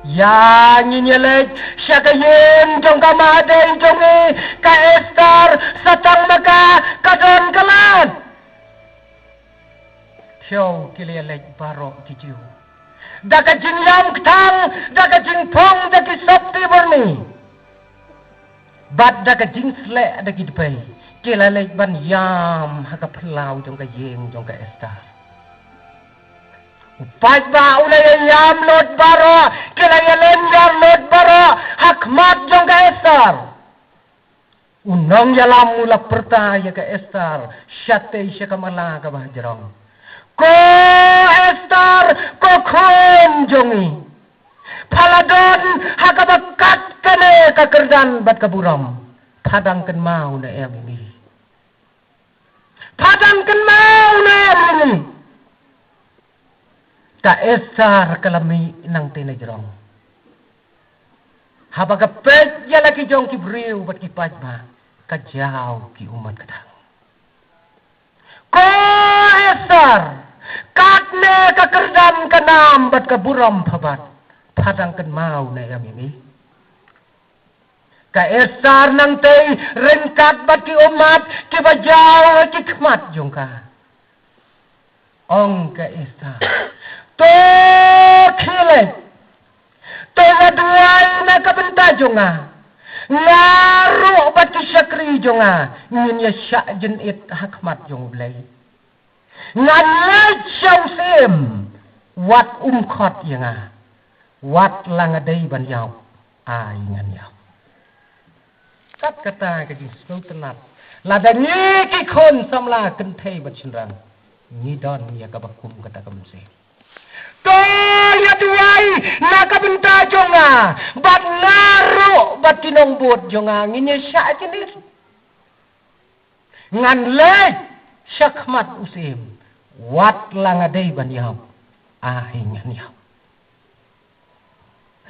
Ïa ngin ïa leit sha ka ïing jong ka mahdei jong ngi ka Esther, sa tang ma ka ka don ka lad. Phew, ki la ïa leit baroh ki Jiw da ka jingïam ktang, da ka jingphong da ki sopti byrni, bad da ka jingsleh da ki dpei, ki la leit ban ïam ha ka phyllaw jong ka ïing jong ka Esther. U paidbah u la ïa ïam lut baroh, ki la ïa leit ïar lut baroh ha khmat jong ka Esther. U nongïalam u la pyrta ïa ka Esther shatei sha ka mala kaba hajrong. Ko Esther, ko khun jong ngi, pha la don ha kaba kat kane ka kyrdan bad ka burom. Pha dang kynmaw ne em ïa ngi? Pha dang kynmaw ne em ïa ngi? Ka Esther ka la mih nangtei na jrong. Haba ka peit ïa la ki jong ki briew bad ki paidbah, ka jaw ki ummat ka dang. Ko Esther, katne ka kyrdan ka nam bad ka burom pha bat, pha dang kynmaw ne em ïa ngi? Ka Esther nangtei ryngkat bad ki ummat kiba jaw ha ki khmat jong ka. Ong ka Esther, to khie leit, to ïa duwai na ka bynta jong nga. Nga ruh bad ki shakri jong nga ngin ïa shah jynit ha khmat jong U Blei. Ngan leit sha u syiem, wat um khot ïa nga. Wat la nga dei ban ïap, ai ngan ïap. Kat kata ka jingsngewtynnat, lada ngi ki khun samla kynthei bad shynrang, ngi don ïa kaba kum kata ka mynsiem. To ïa duwai na ka bynta jong nga, bad nga ruh bad ki nongbud jong nga ngin ïa shah jynit. Ngan leit sha khmat u syiem, wat la nga dei ban ïap, ai ngan ïap.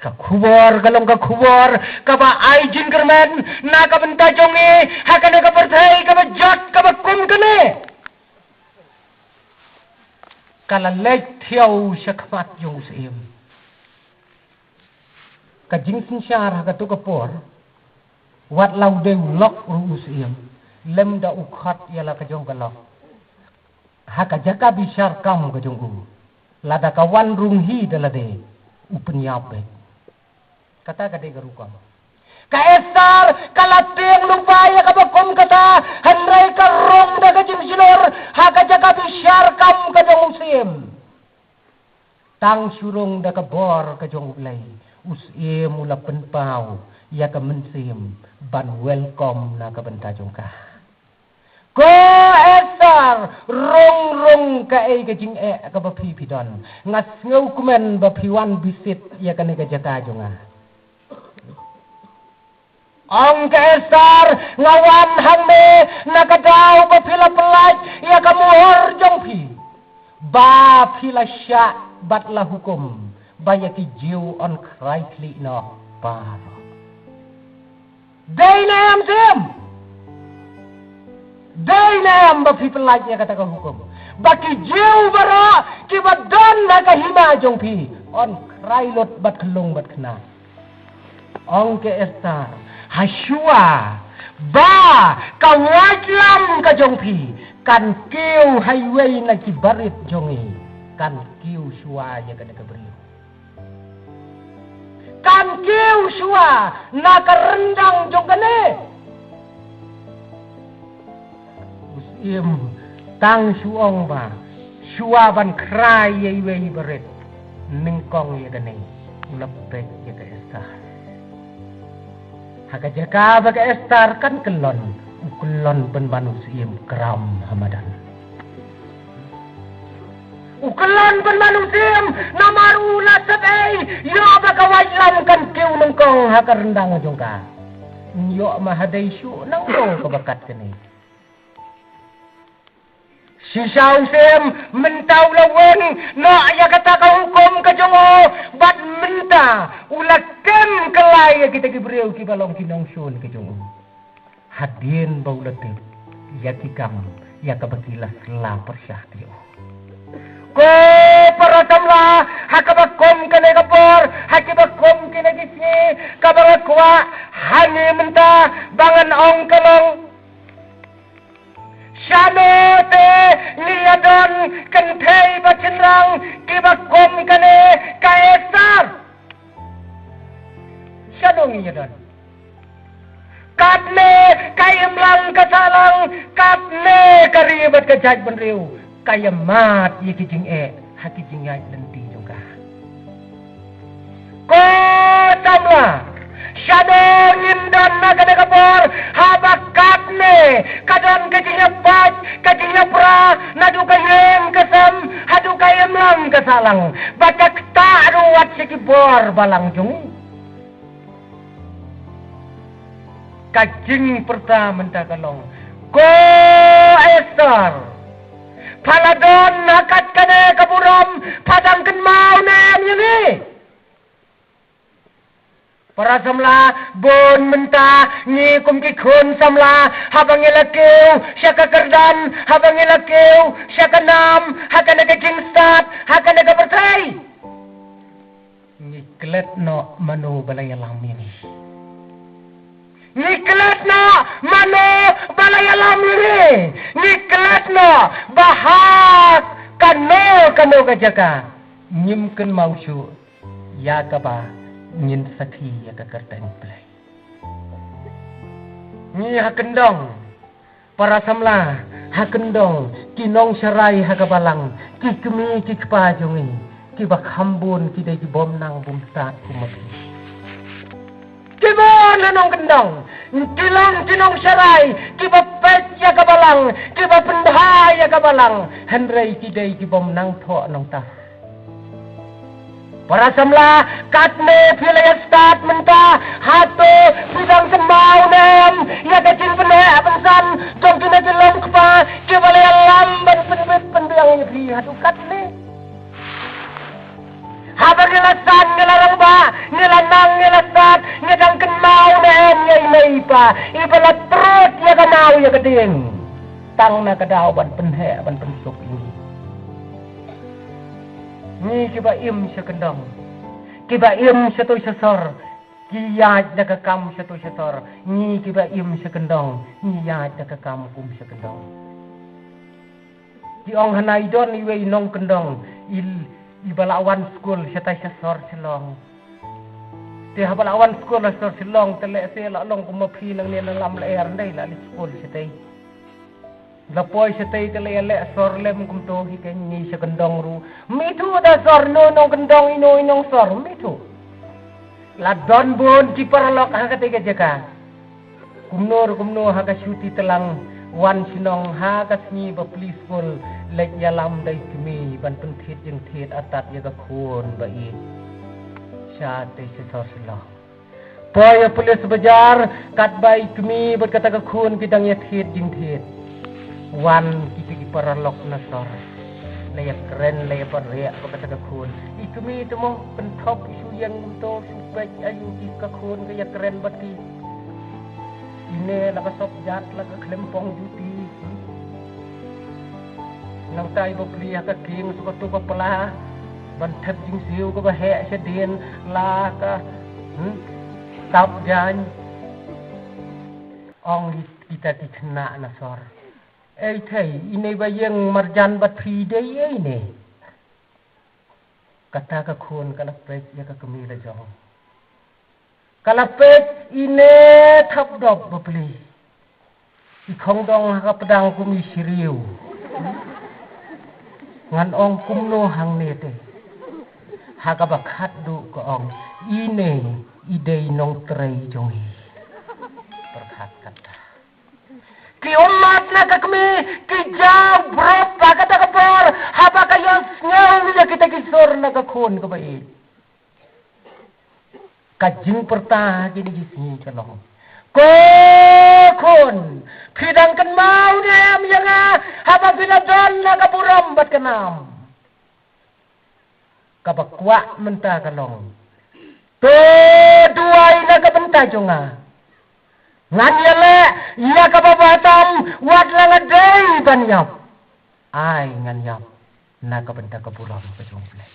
Ka khubor ka long ka khubor kaba ai jingkyrmen na ka bynta jong ngi ha kane ka pyrthei kaba jot kaba kum kane. Ka la leit thiaw sha khmat jong u syiem. Ka jingsynshar ha kato ka por, wat la u dei u lok ruh u syiem, lymda u khot ïa la ka jong ka lok ha ka jaka bishar kam ka jong u, lada ka wan rung hi da lade, u pynïap beit. Kata ka dei ka rukom. Ka Esther ka la tieng lypa ïa kaba kum kata, hynrei ka rung da ka jingshlur ha ka jaka bishar kam ka jong u syiem. Tang shu rung da ka bor ka jong U Blei, u Syiem u la pynpaw ïa ka mynsiem ban welcome na ka bynta jong ka. Ko Esther, rung rung kaei ka jingeh kaba phi phi don. Nga sngewkmen ba phi wan visit ïa kane ka jaka jong nga. Ong ka Esther, nga wan hangne na ka daw ba phi la pyllait ïa ka mohor jong phi, ba phi la shah bad la hukum ba ïa ki Jiw yn khrai khlieh noh baroh. Dei ne em Syiem? Dei ne em ba phi pyllait ïa kata ka hukum, ba ki Jiw baroh kiba don ha ka hima jong phi yn khrai lut bad khyllung bad khynnah? Ong ka Esther, ha shuwa ba ka waitlam ka jong phi kan kiew ha iwei na ki barit jong ngi, kan kiew shuwa ïa kane ka briew. Kan kiew shuwa na ka ryndang jong kane. U Syiem tang shu ong ba shuwa ban khrai ïa iwei i barit, nyngkong ïa kane u la peit ïa ka Esther. Ha ka jaka ba ka Esther kan kyllon, u kyllon pynban u Syiem kram ha madan. U kyllon pynban u Syiem namar u la sep ei, ïoh ba ka waitlam kan kiew nyngkong ha ka ryndang jong ka. Ïoh ma ha dei shuh nangno kaba kat kane. Shisha u Syiem mynta u la weng noh ïa kata ka hukum ka jong u, bad mynta u la kem kylla ïa kita ki briew kiba long ki nongshun ka jong u. Hadien ba u la tip ïa ki kam ïa kaba ki la sla pyrshah ïa u. Ko para samla, ha kaba kum kane ka por, ha kiba kum kine ki sngi, kaba nga kwah ha ngi mynta ba ngan ong ka long, shano te ngi ïa don kynthei bad shynrang kiba kum kane ka Esther? Shano ngi ïa don? Katne ka imlang ka sahlang, katne ka ri bad ka jaitbynriew ka ïa mad ïa ki jingeh ha ki jingïaid lynti jong ka. Ko samla, shano ngin don na kane ka por, haba katne ka don ka jingïapait, ka jingïapra, naduh ka ïing ka sem haduh ka imlang ka sahlang, bad ka ktah ruh wat sha ki bor balang jong ngi. Ka jingpyrta mynta ka long, ko Esther, pha la don ha kat kane ka burom, pha dang kynmaw ne em ïa ngi? Para samla, bun mynta ngi kum ki khun samla, haba ngi la kiew sha ka kyrdan, haba ngi la kiew sha ka nam, ha kane ka jingstad, ha kane ka pyrthei, ngi klet noh mano ba la ïalam ïa ngi. Ngi klet noh mano ba la ïalam ïa ngi. Ngi klet noh ba ha kano kano ka jaka ngim kynmaw shuh ïa kaba ngin sakhi ïa ka kyrteng Blei. Ngi ha kyndong, para samla, ha kyndong ki nongsharai ha ka balang, ki kmie ki kpa jong ngi, kiba kham bun ki dei ki bym nang bym stad kum ma phi. Ki bun ha nongkyndong, ki long ki nongsharai kiba peit ïa ka balang, kiba pynbha ïa ka balang, hynrei ki dei ki bym nang thoh nongtah. Para samla, katne phi la ïa stad mynta, hato phi dang kynmaw ne em ïa ka jingpynheh pynsan jong kine ki long kpa kiba la ïalam ban pynbit pynbiang ïa phi haduh katne? Haba ngi la san, ngi la rangbah, ngi la nang, ngi la stad, ngi dang kynmaw ne em ïa i mei i pa iba la trud ïa ka maw ïa ka dieng, tang na ka daw ban pynheh ban pynsuk ïa ngi? Ngi kiba im sha kyndong, kiba im sha to sha sor, ki ïaid da ka kam sha to sha sor. Ngi kiba im sha kyndong, ngi ïaid da ka kam kum sha kyndong. Ki ong hana i don iwei i nongkyndong i, iba la wan skul shatai sha sor Shillong. Te haba la wan skul sha sor Shillong te lehse la long kum ma phi nangne na Lamlyer, ym dei, la leit skul shatei. La poi shatei te la ïaleh sor lem kumto hi kein, ngi sha kyndong ruh. Mithuh da sor, no nongkyndong, ino i nongsor, mithuh. La don bun ki paralok ha katei ka jaka. Kumno ruh kumno ha ka shuti tlang, wan shnong ha ka sngi ba pli skul, leit ïalam da i kmie ban pynthied jingthied artat ïa ka khun ba ïeit. Shatei sha sor sha long. Poi ïa pulit bajar, katba i kmie bad kata ka khun ki dang ïathied jingthied. Wan kita ki paralok na sor. La ïakren, la ïaparalok bad kata ka khun. I kmie te mo, pynthop shu ïeng kumto, shu peit, aïu ki ka khun ka ïakren bad ki. Ine la ka sop jat, la ka khlem pong juti. Nangta i bapli ha ka king, shu katu ka pla. Ban thep jingsiew kaba heh shadien, la ka, hmm, tap jaiñ. Ong kita ki khynnah na sor. Ei thei, ine ba ïeng marjan bad phi dei ei ne. Kata ka khun ka la peit ïa ka kmie la jong. Ka la peit ine thap dop bapli. I khongdong ha ka pdang kum i syriew. Ngan ong kumno hangne te. Ha kaba khatduh ka ong, ine i dei nongtrei jong i. Pyrkhat kata. Ki ummat na ka kmie, ki jaw brop ha kata ka por, haba ka ïohsngew ïa kita ki sur na ka khun kaba ïeit. Ka jingpyrta kine ki sngi ka long. Ko khun, phi dang kynmaw ne em ïa nga, haba phi la don na ka burom bad ka nam. Kaba kwah mynta ka long. To duwai na ka bynta jong nga. Ngan ïaleh ïa kaba bha tam, wat la nga dei ban ïap. Ai ngan ïap na ka bynta ka burom ka jong U Blei.